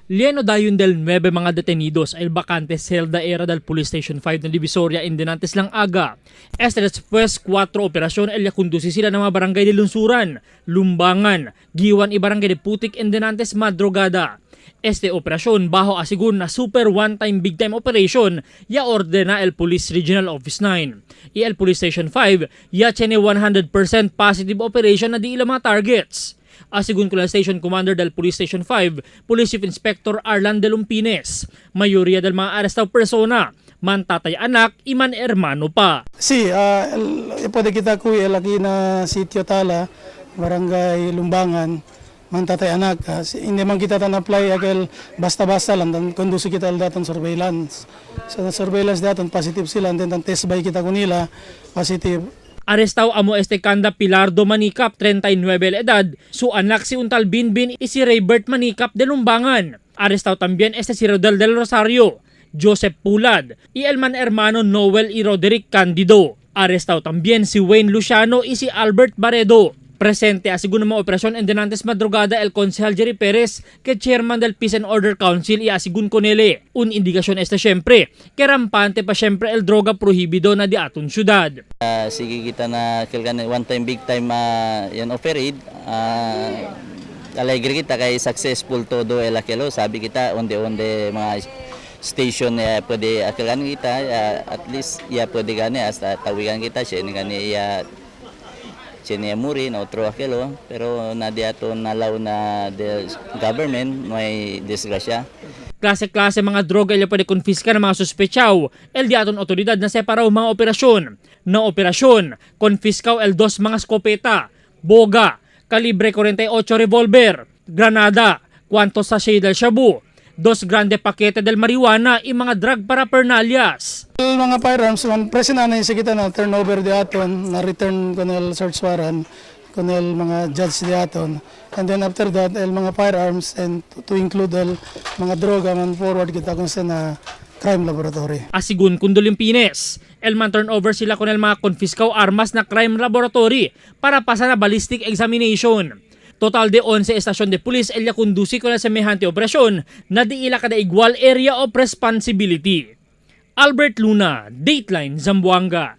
Lleno dayon del 9 mga detenidos ay bakante celda era del Police Station 5 ng Divisoria in denantes lang aga. Este después 4 operasyon el conduci sila ng mga barangay de Lunsuran, Lumbangan, Giwan y barangay de Putik en denantes madrugada. Este operasyon bajo asigun na super one-time big time operation ya ordena el Police Regional Office 9. Y el Police Station 5 ya tiene 100% positive operation na di ila mga targets. Asigun ko lang Station Commander del Police Station 5, Police Chief Inspector Arlan de Lumpines. Mayoria del mga arestado persona, man tatay anak, iman hermano pa. Sí, pwede kita kuy el aquí na sitio Tala, Barangay Lumbangan, man tatay anak. Hindi man kita tan apply aquel basta-basta lang, tan conduce kita el daton surveillance. So the surveillance daton positive sila, and then tan test by kita kunila, positive. Arestado amo este kanda Pilardo Manikap, 39 la edad, su anak si Untal Binbin y si Raybert Manikap de Lumbangan. Arestado también este si Rodel del Rosario, Joseph Pulad, y el man hermano Noel y Roderick Candido. Arestado también si Wayne Luciano y si Albert Baredo. Presente asigun ng mga operasyon en denantes madrugada el Konsehal Jerry Perez que chairman del Peace and Order Council y asigun Conele. Un indikasyon este siyempre, que rampante pa siyempre el droga prohibido na di aton syudad. Sige kita na kilgan one time big time yan operate, alegre kita kay successful todo el akelo sabi kita onde-onde mga station pwede akilan kita, at least ya pwede gani hasta tawigan kita siya ni gani ya siya niya muri na otro akelo pero na di ato nalaw na the government may disgrasya. Klase-klase mga droga ila pwede konfiska ng mga suspetsaw. El di aton otoridad na separaw mga operasyon. Na operasyon, konfiskaw el dos mga skopeta, boga, kalibre 48 revolver, granada, cuanto sachet del shabu, dos grande pakete del marijuana y mga drug paraphernalias. El mga firearms, man, present na na kita na turnover di aton, na return con el search warrant, con el mga judge di aton. And then after that, el mga firearms and to include el mga droga man forward kita kung sa na crime laboratory. Asigun Kundolimpines, el man turnover sila con el mga konfiskaw armas na crime laboratory para pasa na ballistic examination. Total de 11 estasyon de pulis el conduci con el semejante operasyon na di ila kada igual area of responsibility. Albert Luna, Dateline, Zamboanga.